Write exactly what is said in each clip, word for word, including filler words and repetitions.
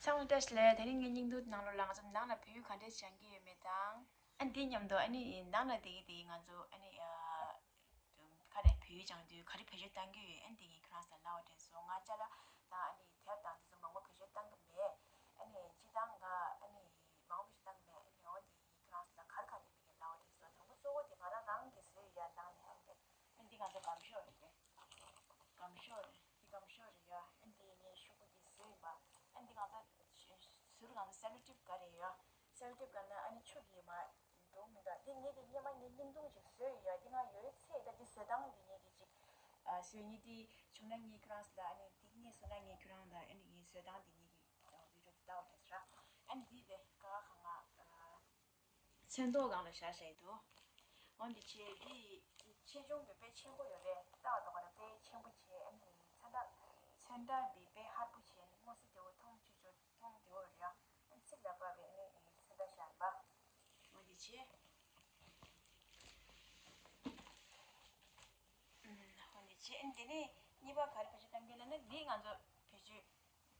ཚང་མ་བཀྲ་ཤིས་བདེ་ལེགས། དེ་རིང་ངའི་བརྙན་ཐུང་ནང་ལོགས་ལ་ང་ཚོ་ནང་ལ་བོད་ཡིག་ག་འདྲས་སྦྱང་གི་ཡོད་མེད་དང་། ཨ་འདི་མཉམ་དུ་ཨ་ནི་ནང་ལ་བསྡད་ཀྱི་དེ་ང་ཚོ་ཨ་ནི་ཨ་ག་རེ་བོད་ཡིག་སྦྱང་དུས་ག་རེ་བེད་སྤྱོད་གཏང་གི་ཡོད། ཨ་འདི་ངས་ཁྱེད་རང་ཚོ་ལ་ལབ་པ་དྲན་སོང་། ང་ཅ་ལག་དང་ཨ་ནི་དེབ་དང་དེ་ཚོ་མང་པོ་བེད་སྤྱོད་གཏང་གི་མེད། ཨ་ནི་སྤྱིར་བཏང་ང་ཨ་ནི་མང་པོ་བེད་སྤྱོད་གཏང་གི་མེད། ཨ་ནི་འོ་འདི་ངས་ཁྱེད་རང་ཚོ་ལ་ག་རེ་ག་རེ་མེད་མཁན་ལབ་པ་དྲན་སོང་། དང་པོ་གཙོ་བོ་དེ་ང་རང་རང་གིས་བཟོས་ཡོད། ནང་ནས་ཨ་ནི་ཨ་འདི་ང་ཚོ་སྒམ་ཤོག་རེད་པས། སྒམ་ཤོག་རེད། འདི་སྒམ་ཤོག་རེད་ཡ། ཨ་འདི་ངས་ཤོག་གུ་འདི་བཟོས་ཡིན་པ། ཨ་འདི་ང་ཚོ་ཟུར་ང་ཚོ་སེ་ལོ་ཊེབ་ག་རེ་ཡོད། སེ་ལོ་ཊེབ་ག་ན་ཨ་ནི་ཆུ་གི་མ་འདུག་མི་འདུག་འདི་ངས་ཀྱི་སྔོན་མ་ངས་བརྙན་ཐུང་ཅིག་བཟོས་ཡོད་ཡ། འདི་ང་ཡོད་ཚད་ད་འདི་བཟོ་སྟངས་འདི་ངས་ཀྱི་ཅིག་ཨ་བཟོས་ནི་འདི་བྱུང་ན་ངས་ཁྱོད་རང་ཚོ་ལ་ཨ་ནི་འདི་ངས་བཟོས་ན་ངས་ཁྱོད་རང་ལ་ཨ་ནི་ངས་བཟོ་སྟངས་འདི་ངས་ཀྱི་ཨ་བི་ཌིའོ་འདི་ལྟ་བ་དྲན་སོང་ར། ཨ་ནི་འདི་དེ་ཀ་ཁ་ང་ཨ། ཚོན་མདོག་སྒང་ལ་བཞག་བཞག་འདུག་འོ་འདི་བྱས་འདི་ཆེ་ཆུང་འདི་དཔེ་ཆེན་པོ་ཡོད་རེད། ལྟ་བ་དོ་ག་ར་དཔེ་ཆེན་པོ་བྱས། ཨ་ནི་ཚོན་ཁྲ་ཚོན་ཁྲ་འདི་དཔེ་ཧར་པོ་བྱས་ནས་སྔོ་སེ་དེ་བོ་མཐོང་ཆེ་ཆུང་མཐོང་དེ་བོ་རེད་ཡ། ཨ་ནི་ཚིག་ལ་བབས་པའི་ཨ་ནི་ཚོན་ཁྲ་བཞག་ཡིན་པ། འོ་འདི་བྱས། ཨུམ། འོ་འདི་བྱས། ཨ་ནི་དེ་ནས་གཉིས་པ་ག་རེ་བེད་སྤྱོད་གཏང་གི་ལབ་ན་འདི་ང་ཚོ་བེད་སྤྱོད།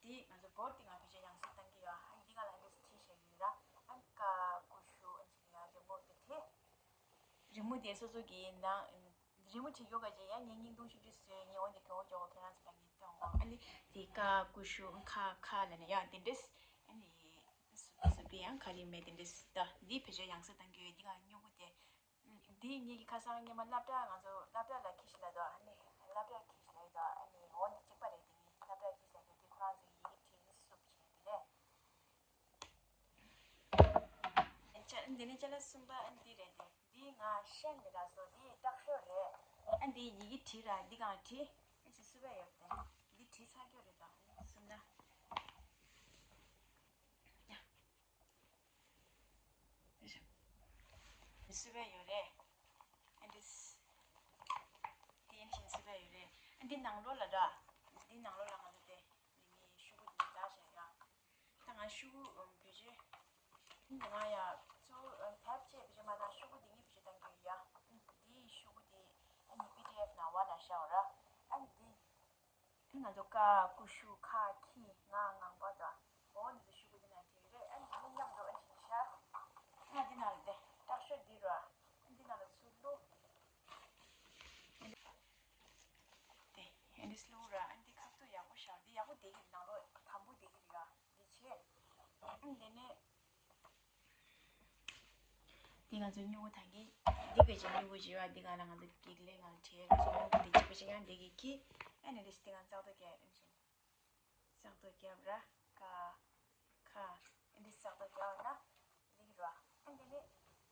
འདི་ང་ཚོ་བོར་འདི་ང་བེད་སྤྱོད་ཡང་སེ་གཏང་གི་ཡོད། ཨ་འདི་ང་ལ་འདི་བྲིས་བཞག་ཡོད་ར། ཨ་ཀ་ཀུ་ཤུ་ཨ་འདི་ཡ་རི་མོ་འདི་དེ། རི་མོ་དེ་སོ་སོ་གི་ནང་རི་མོ་བྲིས་ཡོད་ག་ཅེ་ཡ། ངས་བརྙན་ཐུང་ཞིག་བྲིས་བཟོས་ངས། འོ་འདི་གོ་གོ་ཁྱེད་རང་ཚོ་ལ་ངས་སྟོན་གོ། ཨ་ནི་དེ་ཀ་ཀུ་ཤུ་ཁ་ཁ་ལ་ནི་ཡ་དེ་འདྲས། ཨ་ནི་སུ་སུ་པི་ཡང་ག་རེ་མེད་དེ་འདྲས། ད་འདི་བེད་སྤྱོད་ཡང་སེ་གཏང་གི་ཡོད། འདི་ང་སྨྱུ་གུ་དེ། འདི་ངེད་ཀྱི་ཁ་སང་སྔོན་མ་སློབ་གྲྭ་ང་ཚོ་སློབ་གྲྭ་ལ་ཁྱི་ཤི་ལ་དོ། ཨ་ནི་སློབ་གྲྭ་ཁྱི་ཤི་ལ་དོ། ཨ་ནི་འོ་འདི་གཅིག་པ་རེད། འདི་ངའི་སློབ་གྲྭ་ཁྱི་ཟེར་གྱི་འདི་ཁོ་རང་ཚོའི་ཡི་གེ་བྲིས་ནི་སུབ་བྱས་འདི་རེད། ཨ་ཅག་འདི་ནི་ཅ་ལག་གསུམ་པ་ཨ་འདི་རེད། འདི་འདི་ང་ཤན་ལི་ར་སོ་འདི་སྟག་ཤོག་རེད། ཨ་འདི་ཡི་གེ་བྲིས་ར་འདི་གང་བྲིས་ཨ་ཅི་སུབ་པ་ཡོད་དེ། འདི་བྲིས་ཚར་རྒྱུ་རེད་དོ། ཨ་ནི་གསུམ་ན། སུབ་པ་ཡོད་རེད། ཨ་འདི་སི། དེ་ཡན་ཞིག་སུབ་པ་ཡོད་རེད། ཨ་འདི་ནང་ལོགས་ལ་འདྲ། འདི་ནང་ལོགས་ལ་ང་ཚོ་དེ་ངའི་ཤོག་གུ་འདི་བཏགས་བཞག་ཡ། ད་ང་ཤོག་གུ་བེད་སྤྱོད། འདི་ང་ཡ་གཙོ་བོ་དེབ་ཅེས་བེད་སྤྱོད་མ་གཏང་ཤོག་གུ་འདི་ངས་བེད་སྤྱོད་གཏང་གི་ཡོད་ཡ། འདིའི་ཤོག་གུ་འདི་ཨ་ནི་པི་ཌི་ཨེཕ་ནང་བ་ན་ཤ་བ་ར། ཨ་ནི་འདི། ང་ཚོ་ཀ་ཀུ་ཤུ་ཁ་ཁྱི་ང་ངང་པ་དང་། འོ་འདི་ཚོ་ཤོག་གུ་འདི་ནང་བྲིས་ཡོད་རེད། ཨ་ནི་འདི་མཉམ་དུ་ཨ་ནི་ཤར། ང་འདི་ནང་ལ་བསྡད་སྟག་ཤོག་འདི་ར། ཨ་འདི་ནང་ལ་ཚུར་བླུགས། དེ་ཨ་འདི་བླུགས་ར། ཨ་འདི་ཁ་ཐུག་ཡག་པོ་ཤར། འདི་ཡག་པོ་བསྡད་ཀྱི་རེད། ནང་ལོགས་དམ་པོ་བསྡད་ཀྱི་རེད་ཡ། འདི་བྱས། ཨ་འདི་ནས། འདི་ང་ཚོའི་སྨྱུ་གུ་དང་གི། འདི་བེད་སྤྱོད་སྨྱུ་གུ་བྱེད་པ་འདི་ག་ལ་ང་ཚོ་གེག་ལས་ང་ལ་བྲིས་ང་ཚོ་སྨྱུ་གུ་འདི་གཅིག་པ་ཞིག་ཡང་འདི་གི་ཁྱི། ཨ་ནི་འདི་འདི་ང་ཙག་ཏོ་རྒྱབ་ཨེམ་ཞིང་། ཙག་ཏོ་རྒྱབ་ར། ཀ། ཁ། ཨ་འདི་ཙག་ཏོ་རྒྱབ་ན། འདི་གི་ར། ཨ་འདི་ནི་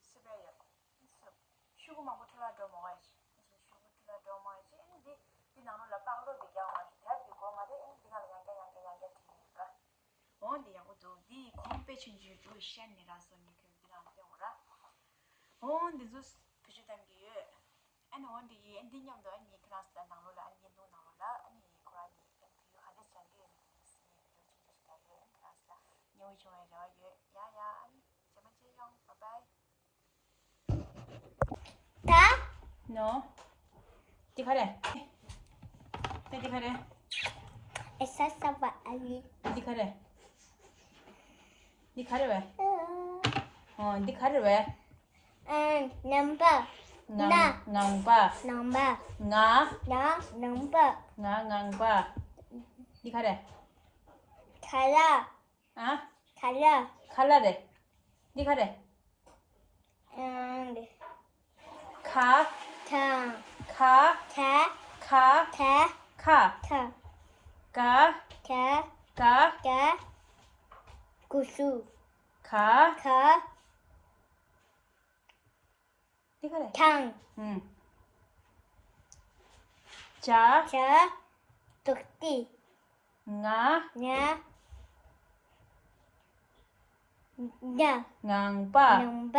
སུབ་པ་ཡོད། སུབ། ཤོག་གུ་མང་པོ་འཕྲོ་བརླག་འགྲོ་མ་བ་ཡིན། ཤོག་གུ་འཕྲོ་བརླག་འགྲོ་མ་བ་ཡིན། ཨ་ནི་འདི་འདི་ནང་ལོགས་ལ་པགས་ཀློག་འདི་རྒྱག་མ་རེད། དེབ་འདི་དགོས་མ་རེད། ཨ་ནི་འདི་ནང་ལ་ཡང་བསྐྱར་ཡང་བསྐྱར་ཡང་བསྐྱར་བྲིས་ཡིན་ར། འོ་འདི་ཡག་པོ་འདུག་འདི་གོང་དཔེ་ཆུང་ཆུང་འདུག་ཤན་ནི་ར་སོ་ནི་ཁོས་འདི་ནང་སྟོན་འོ་ར། འོ་འདི་ཚོ་བེད་སྤྱོད་གཏང་གི་ཡོད། ཨ་ནི་འོ་འདི་ཡིན། ཨ་འདི་མཉམ་དུ་ཨ་ནི་ཁྱེད་རང་ཚོ་ལ་ནང་ལོགས་ལ་ཨ་ནི་བརྙན་ཐུང་ནང་ལོགས་ལ་ཨ་ནི་ཁོ་རང་གཉིས་ཨ་ནི་བི་ཡུ་ག་འདྲས་སྦྱང་གི་ཡོད་མེད་དེ་ནི་སི་ནས་བི་ཌིའོ་ཆུང་ཆུང་ཞིག་རྒྱག་ཡོད། ཨ་ནི་ཁྱེད་རང་ཚོ་ལ་མཉེས་པོ་བྱུང་བའི་རེ་བ་ཡོད། ཡ་ཡ། ཨ་ནི་རྗེས་མ་མཇལ་ཡོང་། བྷའི་བྷའི། ད། ནོ། འདི་ག་རེ། ད་འདི་ག་རེ། ཨེ་ས་ས་བ་ཨ་ལི། འདི་ག་རེ། འདི་ག་རེ་བས། ཨོ་འདི་ག་རེ་བས། ཨ་ངང་པ། ངང་། ན། ངང་པ། ངང་པ། ང་། ང་ངང་པ། ང་ངང་པ། འདི་ག་རེ། ཁ་ལག་ཨ། ཁ་ལག་ཁ་ལག་རེད། འདི་ག་རེ། ཨང་། ཁ། ཁ། ཁ། ཁ། ཁ། ཁ། ཁ། ཁ། ག། ག། ག། ཀུ་ཤུ། ག། ག། འདི་ག་རེ། ཐང་། ཨུམ། ཇ། ཇ། ཏོག་ཏི། ང་། ང་། ང་། ངང་པ། ངང་པ།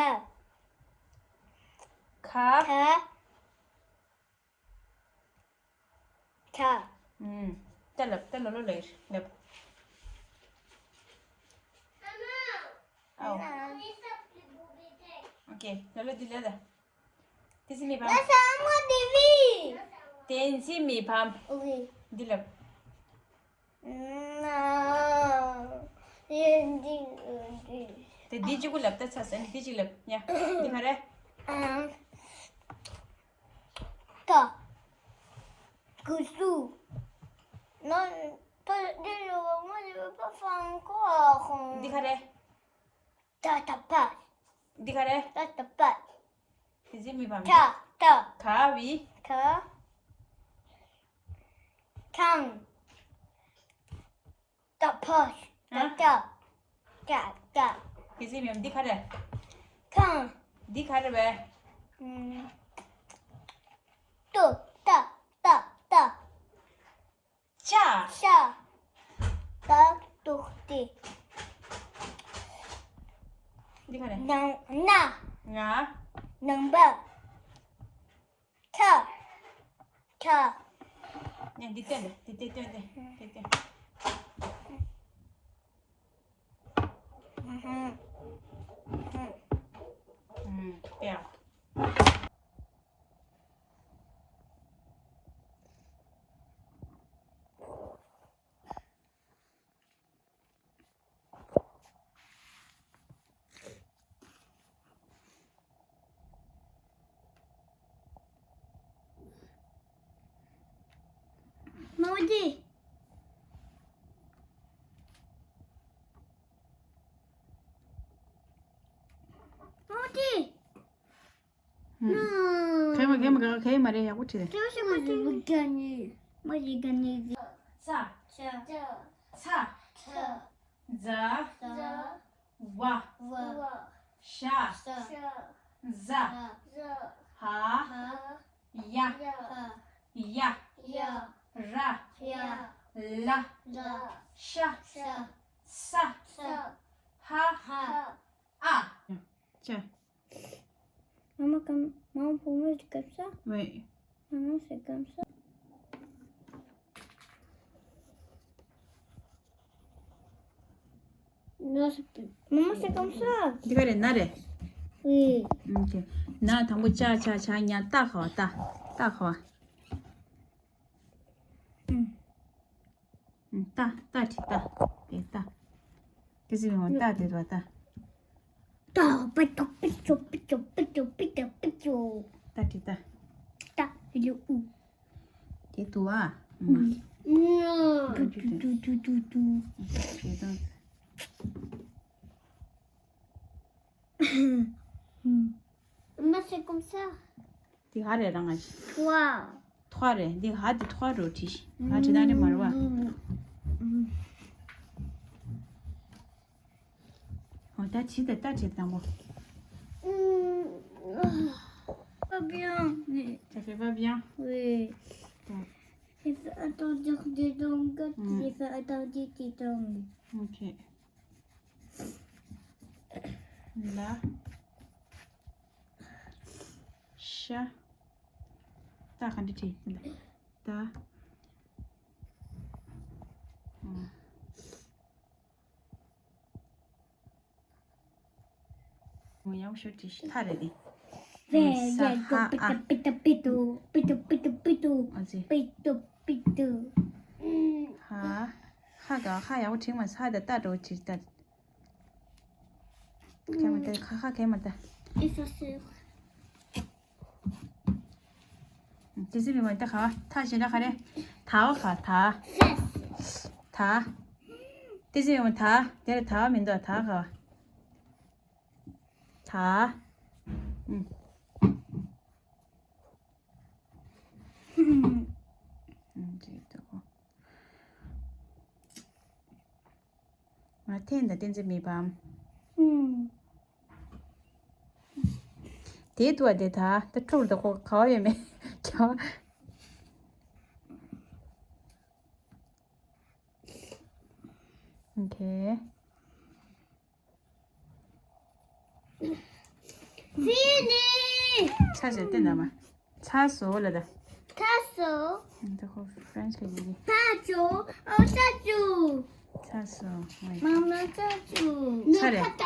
ཁ། ཁ། ཁ། ཨུམ། ད་ལབ། ད་ལོ་ལོ་ལབ། ལབ། ཨའོ། ཨོ་ཁེ། ལོ་ལོ་འདི་ལབ་ད། བསྟན་འཛིན་མི་ཕམ། ང་ས་མོ་དེ་བི། བསྟན་འཛིན་མི་ཕམ། ཨོ་ཁེ། འདི་ལབ། ང་། དེ་འདི་འདི། དེ་འདི་གཅིག་པུ་ལབ། ད་ཚར་སོང་། འདི་གཅིག་ལབ་ཡ། འདི་ག་རེ། ཨ། ད། གུ་སུ། ན། ད་འདི་ལོ་མ་ལོ་པ་ཧྥང་ཀོ་ཧོང་། འདི་ག་རེ། ད་ད་པ། འདི་ག་རེ། ད་ད་པ། དེ་ཚེ་མི་བམ། ད་ད། ག་བི། ད། ཐང་། ད་ཕ། ད་ཨ། ད་ད་ད། དེ་ཚེ་མི་བམ། འདི་ག་རེ། ཐང་། འདི་ག་རེ་བས། ཨུམ། ཏོ་ཏ་ཏ་ཏ། ཅ། ཤ། ད་ཏོག་ཏེ། འདི་ག་རེ། ནང་ན། ང་། ནང་པ། ཁྲ། ཁྲ། ནས་འདི་སྟོན་ཏེ། འདི་སྟོན་ཏེ། འདི་སྟོན། ཨུམ། ཨུམ། ཨུམ། ཨུམ། ཡ། མོ་དི། མོ་དི། ཧུམ། ག་ཡེ་མ་ག་ཡེ་མ་ག་ཡེ་མ་རེད། ཡག་པོ་བྲིས་ཏེ། ཀྲོ་ཤ་པ་ཏི། མོ་དི་ག་ནི། མོ་དི་ག་ནི། ཙ། ཙ། ཚ། ཚ། ཛ། ཛ། ཝ། ཝ། ཞ། ཞ། ཟ། ཟ། ཧ། ཧ། ཡ། ཡ། ཡ། ཡ། ཡ། ར། ར། ལ། ལ། ཤ། ཤ། ས། ས། ཧ། ཧ། ཨ། ཅ། མ་མ་ཀམ། མ་མ་བུ་མོ་ཟེར་སྐབས་སུ། ཝེ། མ་མ་ཟེར་སྐབས་སུ། མ་མ་ཟེར་སྐབས་སུ། འདི་ག་རེ། ན་རེ། ཝེ། ཨོ་ཁེ། ན་དང་པོ་ཅ་ཆ་ཆ་ཉ་ཏ་ཁ་བ། ཏ། ཏ་ཁ་བ། ཨུམ། ཏ། ཏ་བྲིས། ཏ། དེ་ཏ། དེ་ཚེ་མི་བམ། ཏ་དེ་དུ་བ། ཏ། ཏ། པ་ཏོ་པི་ཅོ་པི་ཅོ་པི་ཅོ་པི་ཏ་པི་ཅོ། ཏ་བྲིས། ཏ། ཏ་ལུ་ཨུ། དེ་དུ་བ། ཨུ། ཨུ། ཏུ་ཏུ་ཏུ་ཏུ་ཏུ། དེ་དང་། མ་ཟེར་སྐབས་སུ། འདི་ག་རེ། རང་ང་ཞིག་ཐོ། ཐོ་རེད། འདི་ག་འདི་ཐོ་རོ་བྲིས་ཤིག་ག་བྲིས་ན་རེད་མ་རེད་བ། ཨོ་ད་བྲིས་ཏེ། ད་བྲིས་དང་པོ། Pas bien. Ça fait pas bien. Oui. J'ai fait attendre des langues. J'ai fait attendre des langues. Ok. ལ། ཤ། ད་ག་འདྲ་བྲིས་ལ། ད། ཡག་ཤོས་བྲིས་ཤིག་ཐ་རེད་དེ། ས་ཧ་ཨ། པི་ཏུ་པི་ཏུ་པི་ཏུ་པི་ཏུ་པི་ཏུ། ཨ་ཙི། པི་ཏུ་པི་ཏུ། ཧ། ཧ་ག་ཧ་ཡག་པོ་བྲིས་མ། ཧ་ད་ཏ་འགྲོ་བྲིས་ཏ། ག་མ་ཏ། ཁ་ཁ་ག་མ་ཏ། ཏི་སི་མི་མ་ཏ་ཁ་བ། ཐ་ཞེ་ན་ག་རེ། ཐ་བ་ཁ་ཐ། ཐ། ཏི་སི་མི་མ་ཐ། དེ་ལ་ཐ་བ་མི་འདུག་ཐ་ཁ་བ། ཐ། ཨུམ། ཨུམ། ཅེས་ཏོ། ང་ཐེན་ད་བསྟན་འཛིན་མི་བམ། ཨུམ། དེའི་དུ་བ་དེ་ད་ད་ཕྲུག་ད་ཁོ་ག་བ་ཡོད་མེད་ག་བ། ཨོ་ཁེ། Fini. ཚར་སོང་། བསྟན་ད་མ། ཚར་སོང་ལ་ད། ཚར་སོང་། ད་ཁོ་French ག་ཡིན་གི། ཚར་སོང་། ཨོ་ཚར་སོང་། ཚར་སོང་། ཝེ། མ་མ་ཚར་སོང་། ཚར་རེད།